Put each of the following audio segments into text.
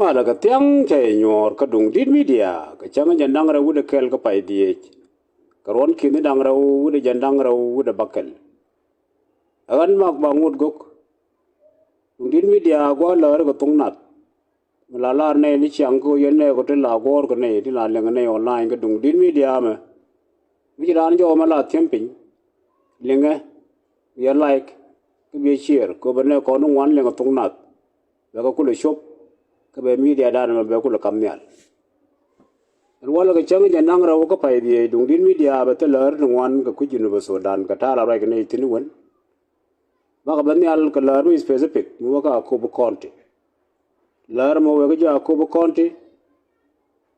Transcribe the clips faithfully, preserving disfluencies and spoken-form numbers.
Palä kɛ thiaŋ cɛ nyuɔɔr kä Duŋdi̱t Media kɛ cäŋ jɛn da̱ŋ rɛw wi̱cdɛ kɛl kä pay dhieec. Kɛ ruɔ̱n ki̱ni da̱ŋ rɛw wi̱cdɛ jɛn da̱ŋ rɛw wi̱cdɛ bäkɛl. Ɛ ɣän Mak Baŋut Gök. Duŋdi̱t Media gua̱a̱ läär kɛ thok nath. Mi la lar nɛy ni ciaŋ kä yɛn nɛy kɔ ti la guɔ̱ɔ̱r kɛ nɛy ti la liŋ nɛy online kä Duŋdi̱t Media mɛ. Mi ci raan jɔw mɛ la thiäm piny. Liŋɛ, biɛ like, kä biɛ share kɛ bɛ nɛy kɔn ni ŋuan liŋ thok nath. Bɛ kɛ kulɛ cop kä bɛ media dan mɛ bɛ kulɛ kam nhial. Ɛn walɛ kɛ cäŋ jɛ naŋ rɛw kä pay dhieec Duŋdi̱t Media bɛ thil läär ni ŋuan kɛ kui̱ Jinub Sudan kɛ ta̱a̱ la ruac kɛ nɛy thi̱n wän. Bakɛ bä nhial kɛ läär mi specific mi wä kä Akobo County. Läär mɔ wee kä ji̱ Akobo County.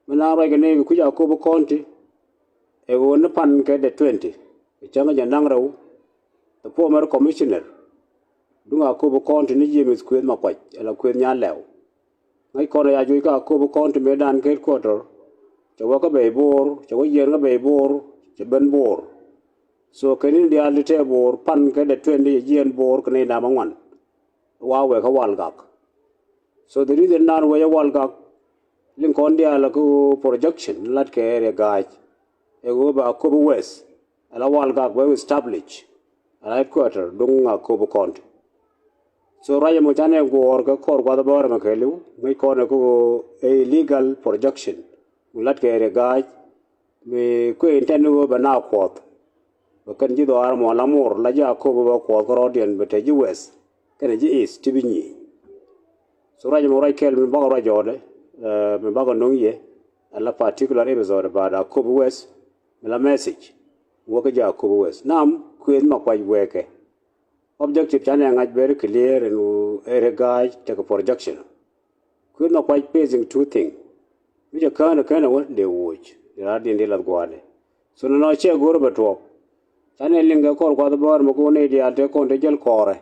Mi na ruac kɛ nɛy kɛ kui̱ Akobo County. Ɛ ɣöö ni pan kɛ dɛ twenty kɛ cäŋ jɛ naŋ rɛw. The former commissioner duŋ Akobo County ni James Kueth Makuac ala Kueth Nyalɛw. Ŋäc kɔn ɛ ya juɔc kä Akobo County mëë dan kä headquarter. Cɛ wä kä bɛy Bor, cɛ wä jiɛɛn kä bɛy Bor, cɛ ben Bor. So kɛn in diaal ti tɛɛ Bor pan kɛ dɛ twenty cɛ jiɛɛn Bor kɛ nɛy da̱ŋ bäŋuan. Wa wee kä Walgak. So the reason nan wee jɛ Walgak, liŋ kɔn diaal kä projection lat kɛ area Ga̱a̱c. Ɛ ɣöö bɛ Akobo West ala Walgak bɛ establish ala headquarter duŋ Akobo County. So ruac ɛmɔ canɛ guɔ̱ɔ̱r kɛ kɔr gua̱th bäär ɛmɛ kɛɛliw ŋäc kɔn ɛ kä ɣöö ɛ illegal projection. Mi lat kɛ area Ga̱a̱c mi kuëë in tɛn ni ɣöö bɛ na kuɔth. Bɛ kɛn ji̱ dhɔaar mɔ la mor la ji̱ Akobo bɛ kuɔth kä rɔɔdiɛn bɛ te ji̱ West kɛnɛ ji̱ East ti bi nyieny. So ruac ɛmɔ ruac kɛɛl mi bakɔ ruac jɔɔdɛ, eh, mi bakɔ no̱ŋ yɛ ala particular episode about Akobo West mi la message wä kä ji̱ Akobo West. Nam Kueth Makuac wee kɛ. Objective canɛ ŋa̱c very clear in area Ga̱a̱c tekɛ projection. Kueth Makuac facing two thing. Mi cɛ kään ɛ kään ɛ wä dee woc dee raar diɛn dee lath gua̱a̱dɛ. So nɔnɔ cɛ go̱r bɛ tuɔɔk. Canɛ liŋ kɛ kɔr gua̱th bäär mɛ ko̱n nɛy diaal tëë kɔn te jäl kɔrɛ.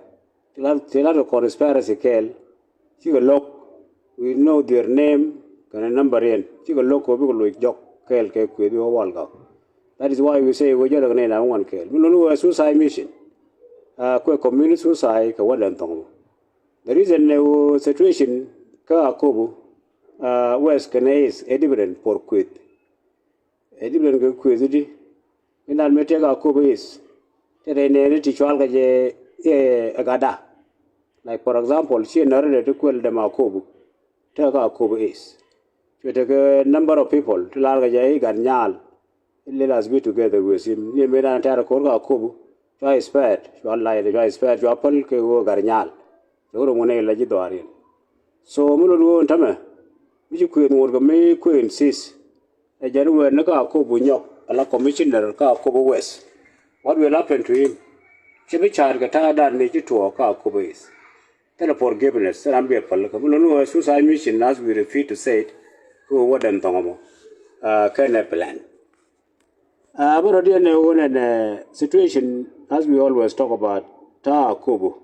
Ti lath ti lath kɛ conspiracy kɛɛl. Cikɛ lo̱k. We know their name kɛnɛ number in cikɛ lo̱k kɛ bikɛ loc jɔk kɛɛl kɛ Kueth bi wä Walgak. That is why we say wee jäl kɛ nɛy na ŋuan kɛɛl mi luni wee suicide mission. Kuɛ community suicide kɛ wä lɛn thɔŋ mɔ. The reason ɛ ɣöö situation kä Akobo West kɛnɛ East ɛ different for Kueth. Ɛ different kɛ Kueth i̱di. Indan mi tëëk Akobo East tëë rɛy nɛɛni ti cual kɛ jɛ ɛ gada. Like for example ci nɔri dɛ ti kuɛl dɛm Akobo tëëk Akobo East. Cuɛ tekɛ number of people ti lar kɛ jɛ i̱ gat nyaal. Let us be together with him. Ni mëë dan tɛ̈r ko̱r kä Akobo cua expert cua lac cua expert cua päl kɛ ɣöö gat nyaal. Cɛ wä rɔ ŋun ɛ la ji̱ dhɔaar yɛn. So mi lot ɣöö ɛn tämɛ mi ci Kueth ŋot kɛ mi Kueth insist. Ɛ jɛn wëë ni kä Akobo nyɔk ala commissioner kä Akobo West. What will happen to him? Cɛ bi ca̱a̱t kɛ ta̱a̱ dan ni ci tuɔɔk kä Akobo East. Thilɛ forgiveness thilɛ ram biɛ päl kä mi lot ni ɣöö suicide mission as we repeat to say it. Kä ɣöö wä dɛn thɔŋ ɛmɔ kɛnɛ plan. Bä rɔ diɛn ɛ ɣöö nɛn situation as we always talk about ta̱a̱ Akobo.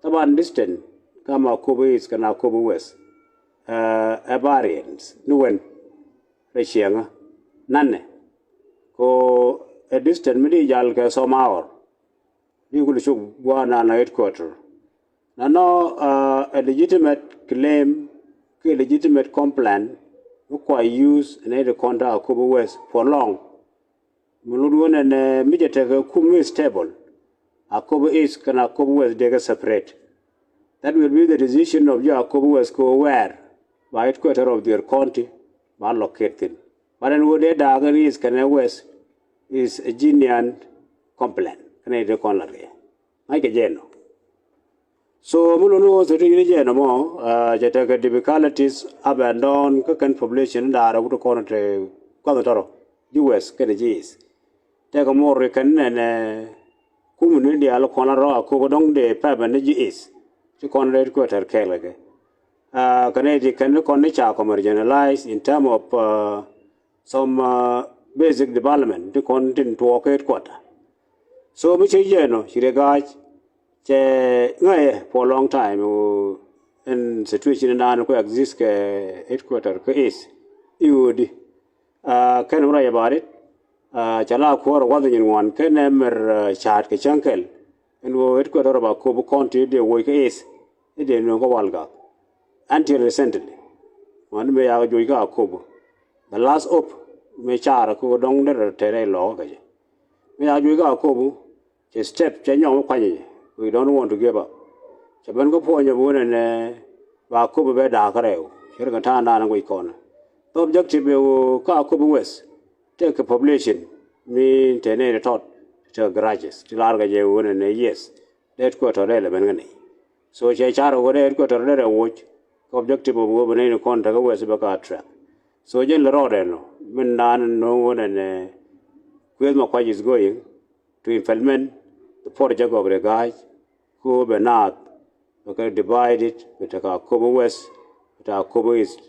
Taban distance kam Akobo East kɛnɛ Akobo West ɛ variance ni wen rɛ ciɛŋä nanɛ. Ko ɛ distance mi di jal kɛ some hour. Di kul cuk gua̱a̱ na na headquarter. Na nɔ a legitimate claim kiɛ legitimate complaint mi kua use nɛ di kɔn ta̱a̱ Akobo West for long. Mi lut ɣöö nɛn mi jɛ tekɛ kum mi stable. Akobo East kɛnɛ Akobo West dee kɛ separate. That will be the decision of ji̱ Akobo West kɛ ɣöö where ba headquarter of their county ba locate thin. But ɛn ɣöö dee da̱a̱k in East kɛnɛ West is a genuine complaint kɛnɛ dee kɔn la riɛ. Ŋa̱c kɛ jɛ nɔ. So mi luni wä thirty yini jɛ nɔmɔ cɛ tekɛ difficulties up and down kä kɛn population in da̱a̱r wut kɔn te kuath tɔrɔ ji̱ West kɛnɛ ji̱ East. Tekɛ mor ri kɛn nɛnɛ kum ni diaal kɔn la rɔ Akobo dɔŋ dee pɛpɛ ni ji̱ East. Ci kɔn rɛt kuɛ tɛr kɛɛl kɛ kɛ. Kɛn ti kɛn kɔn ni ca kɔmɛr generalize in term of some basic development ti kɔn tin tuɔɔk kɛ headquarter. So mi cɛ yɛn ɔ ci rɛ ga̱a̱c cɛ ŋäcɛ for a long time. Ɛn situation in daan ku exist kɛ headquarter kä East i̱ ɣöödi. Kɛn mi ruac about it. Ca la kuäär wath nyin ŋuan kɛn ɛ mɛr ca̱a̱t kɛ cäŋ kɛl. Ɛn ɣöö headquarter of Akobo County dee woc kä East i̱ dee nööŋ kä Walgak. Until recently Mani mëë yakɛ juɔc kä Akobo. The last hope mëë car kä dɔŋ derɛ tɛrɛ lɔɔkä kɛ jɛ. Mëë yakɛ juɔc kä Akobo, cɛ step cɛ nyɔk mi kuany jɛ. We don't want to give up. Cɛ ben kä puɔ̱ny jɛ bi wunɛ nɛ ba Akobo bɛ da̱a̱k kä rɛw. Cɛ ri kɛ ta̱a̱ŋ da̱a̱n guic kɔn. The objective ɛ ɣöö kä Akobo West, tekɛ population mi te nɛy ti tɔt, tekɛ garages ti lar kɛ jɛ wunɛ nɛ, yes, dee headquarter dee lɛ ben kä nɛy. So cɛ car ɣöö dee headquarter dee rɛ woc. Kɛ objective of ɣöö bi nɛy ni kɔn tekɛ West bɛ ka attract. So jɛn lɛ rɔɔdɛ nɔ min naan nɔ wunɛ nɛ Kueth Makuac is going to implement the project of Riek Gai. Kä bɛ naath bɛ kɛ divided, bɛ tekɛ Akobo West, bɛ tekɛ Akobo East.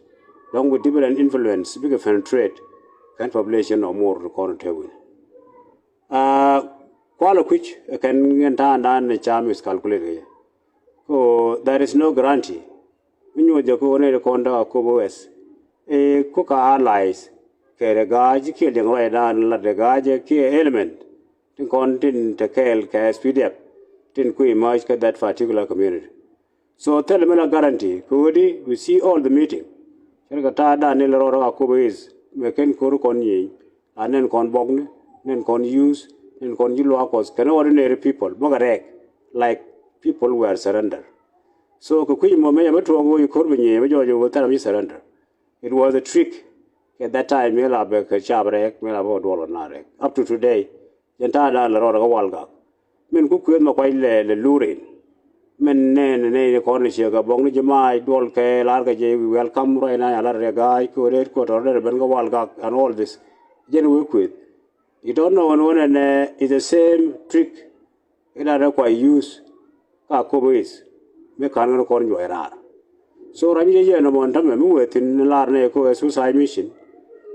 Dɔ̱ŋ bi different influence bikɛ penetrate kɛn population of more ti kɔn te win. Kualɛ kui̱c ɛ kɛn ŋɛn ta̱a̱ŋ da̱a̱n ni ca miscalculate kɛ yɛ. Kä there is no guarantee. Mi nyuɔth jɛ kä ɣöö nɛy ti kɔn te Akobo West ɛ ku ka allies kɛ Riek Gai, ci kiɛ liŋ ruacdan lat Riek Gai kiɛ element tin kɔn tin te kɛɛl kɛ S P D F tin ku emerge kä that particular community. So thilɛ mi la guarantee kɛ ɣöö di, we see all the meeting. Cɛ ri kɛ ta̱a̱ da̱a̱n ni lɛ rɔɔdɛ Akobo East mɛ ken ko̱r kɔn nyieny. A nɛn kɔn bɔkni, nɛn kɔn youth, nɛn kɔn ji̱ luaak Kuɔth kɛn ordinary people bäkɛ rɛɛk, like, people were surrender. So kɛ kui̱ mɔ mëë yɛ bä tuɔɔk ɣöö yi ko̱r bi nyieny bä jɔɔc ɣöö thilɛ mi surrender. It was a trick. At that time mëë la bɛ kɛ cap rɛɛk, mëë la bä kɛ duɔl kɛ na rɛɛk. Up to today, jɛn ta̱a̱ da̱a̱n lɛ rɔɔdɛ kä Walgak. Min ku Kueth Makuac lɛ, lɛ lurin. Min nɛn nɛy ni kɔn ni ciɛ kɛ bɔk ni ji̱ maac duɔl kɛ lar kɛ jɛ, we welcome right now, a lar Riek Gai kɛ ɣöö dee headquarter dee ben kä Walgak and all this. Jɛn wee Kueth. You don't know when, when, and, uh, it's the same trick. Ina dee kua use kä Akobo East mi ka̱n ɣän kɔn juɔc raar. So ruac mi cɛ jɛ nɔmɔ ɛn tämɛ mi wee thi̱n lar nɛ kä ɛ suicide mission.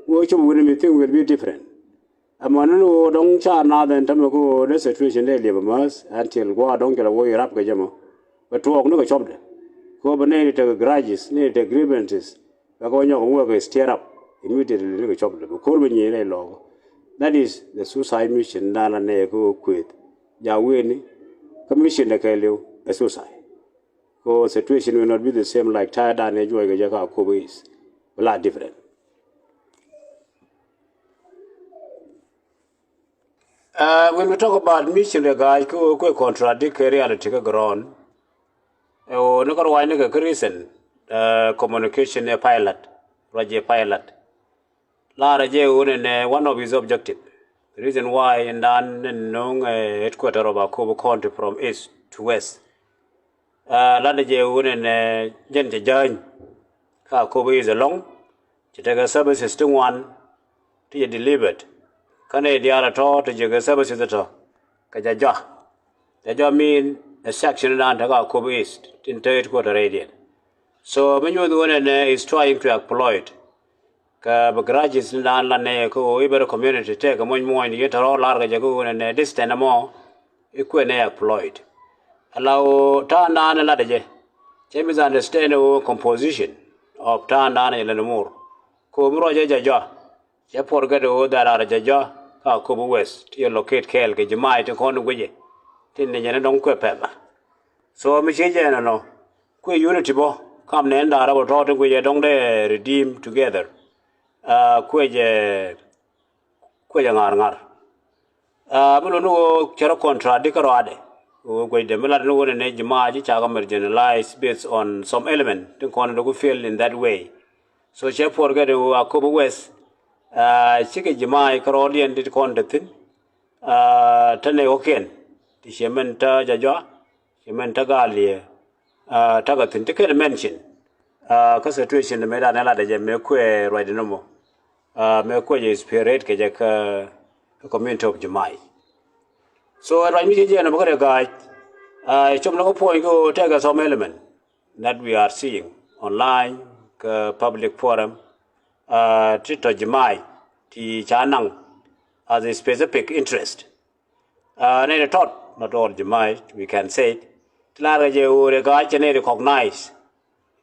Wee cop wi̱n mi thing will be different. Ɛmɔ ni ni ɣöö dɔ̱ŋ ca naath ɛn tämɛ kä ɣöö dee situation dee liɛp amäth until gua̱a̱ dɔ̱ŋ cɛ lɛ wä rap kɛ jɛ mɔ. Bɛ tuɔɔk ni kɛ cɔpdɛ. Kä bɛ nɛy ti tekɛ grudges, nɛy ti tekɛ grievances, bɛ kɛ wä nyɔk wä kɛ stir up immediately ni kɛ cɔpdɛ. Bɛ ko̱r bɛ nyieny rɛy lɔɔkä. That is the suicide mission dan la nɛy kä Kueth. Ja weni kä mission dɛ kɛɛliw ɛ suicide. Kä situation will not be the same like ta̱a̱ dan ɛ juɔc kɛ jɛ kä Akobo East. Bɛ la different. Uh, when we talk about mission, the guy ku ku contradict kɛ reality kɛ ground. Ɛ ɣöö ni kɛ ruac ni kɛ kɛ reason, uh, communication ɛ pilot, ruac ɛ pilot. Lar ɛ jɛ ɣöö nɛ nɛ one of his objective. The reason why in dan ni no̱o̱ŋ, uh, headquarter of Akobo County from east to west. Uh, lat ɛ jɛ ɣöö nɛ nɛ jɛn cɛ jäny kä Akobo East ɛlɔ̱ŋ. Ci tekɛ services ti ŋuan ti jɛ delivered. Kä nɛy diaal ɛ tɔ̱ ti jɛ kɛ services ɛ tɔ̱ kɛ Jajua. Jajua mean a section dan tekɛ Akobo East tin te headquarter rɛydiɛn. So mi nyuɔth ɣöö nɛ nɛ is trying to exploit. Kɛ bɛ grudges ni dan la nɛ kä ɣöö i̱ bɛ rɛ community tekɛ muɔ̱ny muɔ̱ny ni yɛn te rɔ lar kɛ jɛ kä ɣöö nɛ nɛ distance ɛmɔ i̱ kuɛ nɛ exploit. Ala ɣöö ta̱a̱ dan ɛ lat ɛ jɛ. Cɛ misunderstand ɣöö composition of ta̱a̱ dan ɛ jɛ lɛn mur. Kɛ ɣöö mi ruac ɛ Jajua. Cɛ puɔr kɛ ti ɣöö dhɛl raar Jajua kä Akobo West ti yɛ locate kɛɛl kɛ ji̱ maac ti kɔn guicɛ. Tin ni jɛn dɔ̱ŋ kuɛ pɛpɛ. So mi ci jɛ nɔnɔ kuɛ unity bɔ kam nɛn da̱a̱r rɛ bɔ tɔ̱ ti guicɛ dɔ̱ŋ dee redeem together. Ah, kuɛ jɛ, kuɛ jɛ ŋa̱r ŋa̱r. Ah, mi luni ɣöö cɛ rɔ contradict kä rɔadɛ. Ɣöö guicdɛ mi lat ni ɣöö nɛ nɛ ji̱ maac ci cakɛ marginalize based on some element tin kɔn dee ku feel in that way. So cɛ puɔr kɛ ti ɣöö Akobo West, ah, cikɛ ji̱ maac kärɔɔdiɛn ti kɔn te thi̱n. Ah, te nɛ ɣɔ̱kiɛn ti ciɛ mɛn te Jajua, ciɛ mɛn te Galiɛ, ah, tekɛ thi̱n ti kɛn mention. Ah, kä situation mëë dan ɛ latdɛ jɛ mëë kuɛ ruacdɛ nɔmɔ. Ah, mëë kuɛ jɛ spirit kɛ jɛ kä, kä community of ji̱ maac. So ɛ ruac mi ci jɛ nɔmɔ kä rɛ ga̱a̱c. Ah, com ni kä puɔ̱ny kä ɣöö tekɛ some element that we are seeing online kä public forum, ah, ti tɔ̱ ji̱ maac ti ca naŋ as a specific interest. Ah, nɛy ti tɔt, not all ji̱ maac, we can say it. Ti lar kɛ jɛ ɣöö rɛ ga̱a̱c cɛ nɛy recognize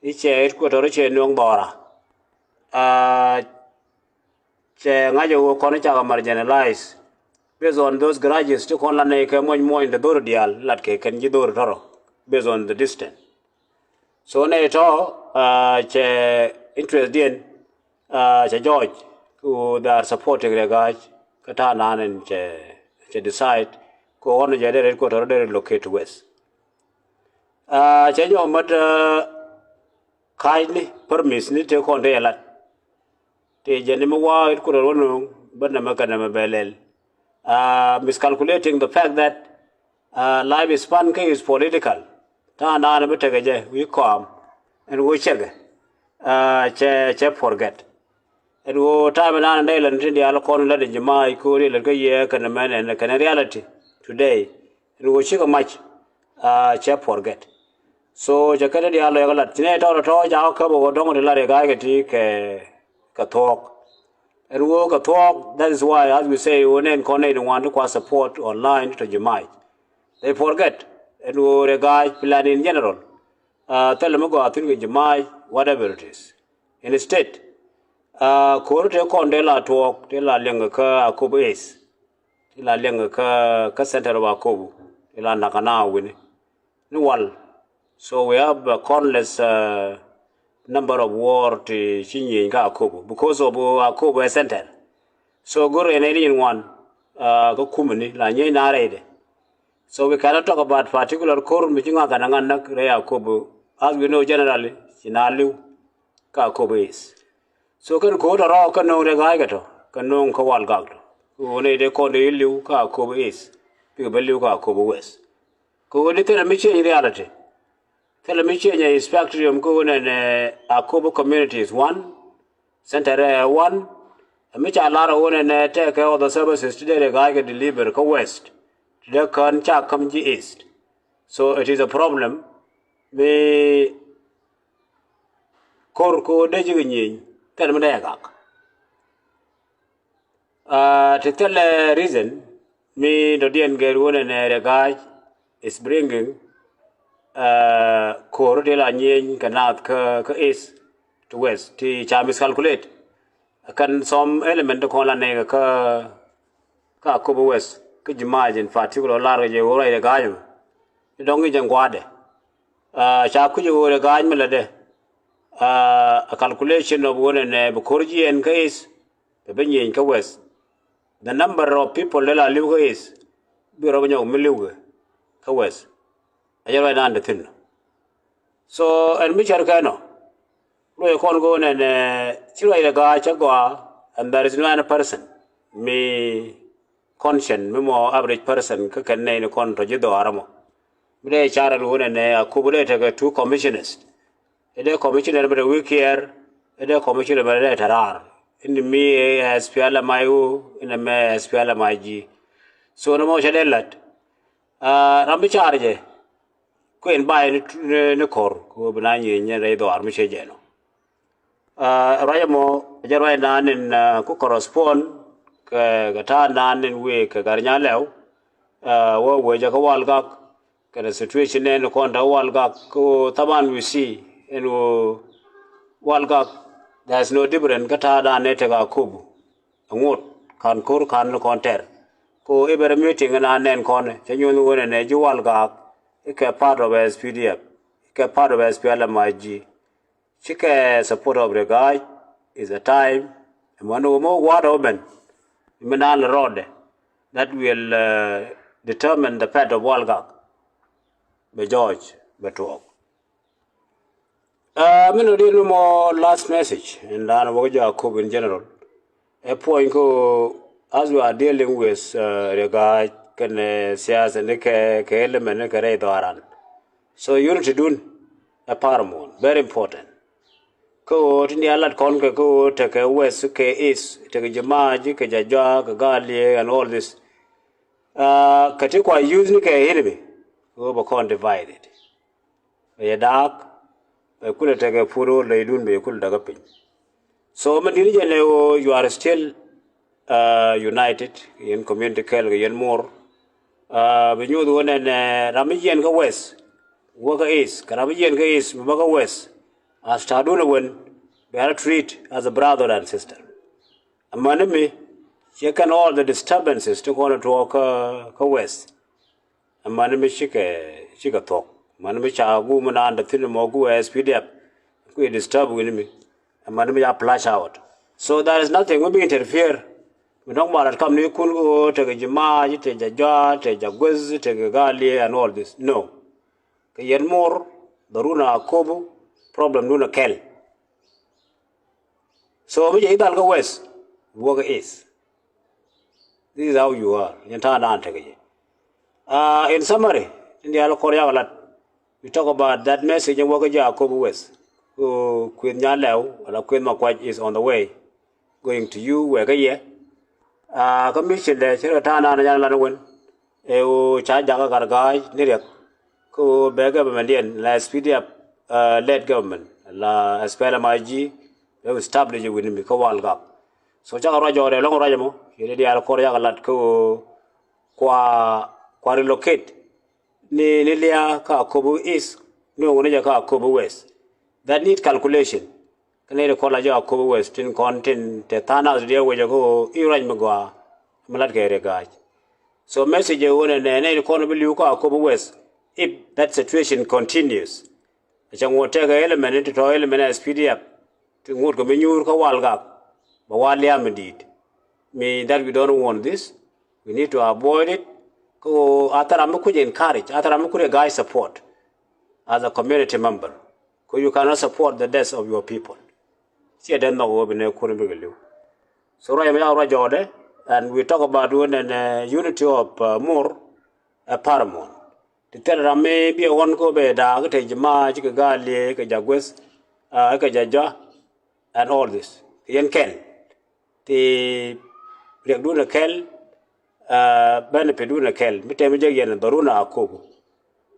i̱ cɛ headquarter i̱ cɛ nuɔ̱ŋ dhɔra. Ah, cɛ ŋa̱c ɛ ɣöö kɔn i̱ cakɛ marginalize based on those grudges ti kɔn la nɛy kɛ muɔ̱ny muɔ̱ny ti dho̱r diaal lat kɛ kɛn ji̱ dho̱r tɔrɔ based on the distance. So nɛy tɔ̱, ah, cɛ interest diɛn, uh, cɛ jɔɔc, ku they are supporting Riek Gai, kä ta̱a̱ naan in cɛ, cɛ decide, ku ɣɔn jɛ dee red quarter dee red locate to West. Uh, cɛ nyɔk mät, uh, ka̱a̱cni, permits ni tëë kɔn dee lat. Tëë jɛ ni mi wa̱a̱ red quarter wä nööŋ, bä nɛmɛ kɛ nɛmɛ bɛ lɛl. Uh, miscalculating the fact that, uh, life span kä is political. Ta̱a̱ naan bi tekɛ jɛ wi̱i̱ kɔam ɛn ɣöö cɛkɛ, uh, cɛ, cɛ forget. Ɛn ɣöö ta̱a̱ bi naan nɛy lät ni tin diaal kɔn lät in ji̱ maac ko̱ri lät kä yɛ kɛnɛ mɛn ɛn kɛnɛ reality today. Ɛn ɣöö cikɛ mac, uh, cɛ forget. So cɛ kɛn diaal lɔc kɛ lat ci nɛy tɔɔt tɔ̱ ca kɛ käp ɣöö dɔ̱ŋ ti lat Riek Gai kɛ ti kɛ, kɛ thuɔ̱k. Ɛn ɣöö kɛ thuɔ̱k, that is why, as we say, ɣöö nɛn kɔn nɛy ni ŋuan ti kua support online ti tɔ ji̱ maac. They forget ɛn ɣöö Riek Gai plan in general, uh, thilɛ mi gɔaa thi̱n kɛ ji̱ maac, whatever it is. Instead, uh, ko̱r tëë kɔn dee la tuɔɔk, tëë la liɛŋ kä Akobo East. Tëë la liɛŋ kä, kä center of Akobo. Tëë la nakä na wi̱ni. Ni wal. So we have a countless, uh, number of war ti ci nyieny kä Akobo because of, uh, Akobo ɛ center. So go̱r ɛn ɛn in ŋuan, uh, kä kumini la nyieny na rɛydɛ. So we cannot talk about particular ko̱r mi ci ŋa̱th an ŋa̱n näk rɛy Akobo. As we know generally, ci na li̱w kä Akobo East. So kɛn ko̱r tɔ̱ rɔɔk kä no̱o̱ŋ Riek Gai kɛ tɔ̱, kä no̱o̱ŋ kä Walgak tɔ̱. Kɛ ɣöö nɛy dee kɔn dee li̱w kä Akobo East, bikɛ bä li̱w kä Akobo West. Kɛ ɣöö ni thilɛ mi change reality. Thilɛ mi change ɛ spectrum kä ɣöö nɛnɛ Akobo community is one, center ɛ one. Ɛ mi ca lar ɛ ɣöö nɛnɛ tɛkɛ all the services ti dee Riek Gai kɛ deliver kä West, ti dee kään ca käm ji̱ East. So it is a problem mi ko̱r kɛ ɣöö dee ji̱ kɛ nyieny, thilɛ mi dee ɛ gak. Uh, ti thilɛ reason mi dɔ̱diɛn gɛr wunɛ nɛ Riek Gai is bringing, uh, ko̱r ti la nyieny kɛ naath kä, kä East to West ti ca miscalculate. Kan some element ti kɔn la nɛy kɛ kä, kä Akobo West kä ji̱ maac in particular lar kɛ jɛ wä ruac Riek Gai mɛ. Ti dɔ̱ŋ i̱ jɛ ŋua̱a̱dɛ. Uh, ca kui̱c ɛ ɣöö Riek Gai mi lätdɛ, uh, a calculation of wunɛ nɛ bi ko̱r jiɛn kä East, bɛ bi nyieny kä West. The number of people dee la li̱w kä East bi rɔ bi nyɔk mi li̱w kɛ kä West. A jɛ ruac naan te thi̱n. So ɛn mi cär kɛn ɔ, ruac kɔn go̱o̱n ɛn, eh, ci ruac Riek Gai cä gɔaa, and there is no any person mi conscience mi mɔ average person kä kɛn nɛy ni kɔn tɔ ji̱ dhɔaar ɛmɔ. Mi dee car ɛn wun ɛn ɛ Akobo dee tekɛ two commissioners. Ɛ dee commissioner mi te Wheal Kiir, ɛ dee commissioner mi te raar. Ini mi ɛ S P L M I O, ini mɛ S P L M I G. So ni mɔ cɛ dee lat. Ah, ram bi car jɛ. Kuɛn bay ni, ni, ni kɔr, ku bi na nyieny ni rɛy dhɔaar mi cɛ jɛ nɔ. Ah, ruac ɛmɔ, jɛ ruac naan in, ah, ku correspond kɛ, kɛ ta̱a̱ naan in wëë kɛ Gat Nyalɛw. Ah, wä wëë jɛ kä Walgak, kɛnɛ situation nɛn kɔn te Walgak, ku thaban we see in wä Walgak, there is no different kä ta̱a̱ naan in tekɛ Akobo. Ŋot, kan ko̱r kan ni kɔn tɛr. Ko i̱ bɛ rɛ meeting in a nɛn kɔn, cɛ nyuɔ̱n wun ɛn ɛ ji̱ Walgak, i̱ kɛ part of S P D F, i̱ kɛ part of S P L M I G. Cikɛ support of Riek Gai is a time. Ɛmɔ ni wä mɔ wa̱a̱ dɔ̱ ben. Mi naan lɛ rɔɔdɛ. That will, uh, determine the fate of Walgak. Bɛ jɔɔc, bɛ tuɔɔk. Ah, mi nɔ diɛn mi mɔ last message in dan wä jɔ Akobo in general. Ɛ puɔ̱ny ko as we are dealing with, uh, Riek Gai kɛnɛ, uh, siasa ni kɛ, kɛ element ni kɛ rɛy dhɔaran. So unity dun ɛ paramount, very important. Kä ɣöö ti ni a lat kɔn kɛ kä ɣöö tekɛ West kɛ East, tekɛ ji̱ maac kɛ jajuak kɛ gaaliek and all this. Ah, kɛ ti kua use ni kɛ enemy ɣöö bɛ kɔn divided. Bɛ yɛ daak, bɛ kulɛ tekɛ pur ɣöö lɛydun bɛ yɛ kulɛ dakä piny. So mi di̱t ni jɛ nɛ ɣöö you are still, uh, united, yɛn community kɛl kɛ yɛn muɔr. Uh, bi nyuuth ɣöö nɛn, uh, ram mi jiɛn kä West, wä kä East, kɛ ram mi jiɛn kä East, mi bä kä West, as ta̱a̱dun ɛ wen, bɛ a treat as a brother and sister. Amäni mi, ciɛ kɛn all the disturbances ti kɔn tuɔɔk kä, kä West. Amäni mi cikɛ, cikɛ thuɔ̱k. Amäni mi ca guum mi naan dee thi̱n mɔ guum S P D F. Kui̱ disturb wi̱ni mi. Ɛmɛn mi ca flush out. So there is nothing mi bi interfere. Mi dɔ̱ŋ ba lat kamnikun kɛ ɣöö tekɛ ji̱ Mac, tekɛ ji̱ Jɔa, tekɛ ji̱ Agueth, tekɛ Gaaliɛ and all this. No. Kɛ yɛn Mur, dhɔrun Akobo, problem dun ɛ kɛl. So mi jɛ i̱ dhal kä West, wä kä East. This is how you are. Yɛn ta̱a̱ naan tekɛ jɛ. Uh, in summary, in diaal kɔr yak lat, we talk about that message in wä kä ji̱ Akobo West. Ku Kueth Nyalɛw, wala Kueth Makuac is on the way, going to you, wɛ kä yɛ. Uh, kä mission dɛ, cɛ rɛ ta̱a̱ naan yan lat wän. Ɛ ɣöö ca jakä Gatgac ni riɛk. Kä ɣöö bɛ government diɛn la S P D F, uh, led government, la S P L M I G, bɛ establish wi̱ni mi kä Walgak. So cakɛ ruac jɔɔdɛ lɔ̱ŋ ruac ɛmɔ, yɛn diaal kɔr yak lat kä ɣöö kua, kua relocate ni, ni Liaa kä Akobo East, ni ɣöö ni jɛ kä Akobo West. That need calculation. Kä nɛy ti kɔn la jɛ Akobo West tin kɔn tin te tha̱a̱ŋ nath diɛ wecɛ kä ɣöö i̱ ruac mi gɔaa mi lat kɛ Riek Gai. So message ɛ ɣöö nɛ nɛ nɛy ti kɔn bi li̱w kä Akobo West, if that situation continues. Cɛ ŋot tekɛ element in ti tɔ̱ element S P D F ti ŋot kɛ mi nyuur kä Walgak, bɛ wa Liaa mi di̱i̱t. Mi that we don't want this. We need to avoid it. Kä ɣöö a thara mi kuc encourage, a thara mi kuc Riek Gai support as a community member. Kä you cannot support the death of your people. Ciɛ dee nhɔk ɣöö bi nɛ kun bikɛ li̱w. So ruac mi yak ruac jɔɔdɛ, and we talk about when an, uh, unity of, uh, Mur, uh, paramount. Ti thil ram mi bi ɛ ɣɔn kä bɛ da̱a̱k kä te ji̱ Mac, kɛ Gaaliɛ, kɛ ji̱ Agueth, uh, kɛ ji̱ Jɔa, and all this. Yɛn kɛl. Ti riɛkdun ɛ kɛl, uh, benefitdun ɛ kɛl. Mi tɛm jɛ yɛn dhɔrun Akobo.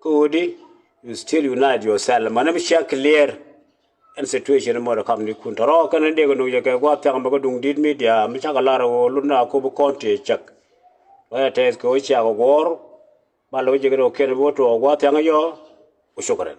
Kä ɣöö di, you still unite yourself. Mani mi cia clear ɛn situation mɔ rɛ kamnikun. Tɔ̱rɔ̱ kɛn dee kɛ nuŋ jɛ kɛ gua̱a̱th thiaŋ bɛ kɛ duŋ di̱t media mi cakɛ lar ɣöö lun Akobo County cäk. Wä tɛth kɛ ɣöö cia kɛ guɔ̱ɔ̱r. Ba lo̱k jɛ kɛ rɔ kɛn bä tuɔɔk gua̱a̱th thiaŋ yɔ. Wa shukran.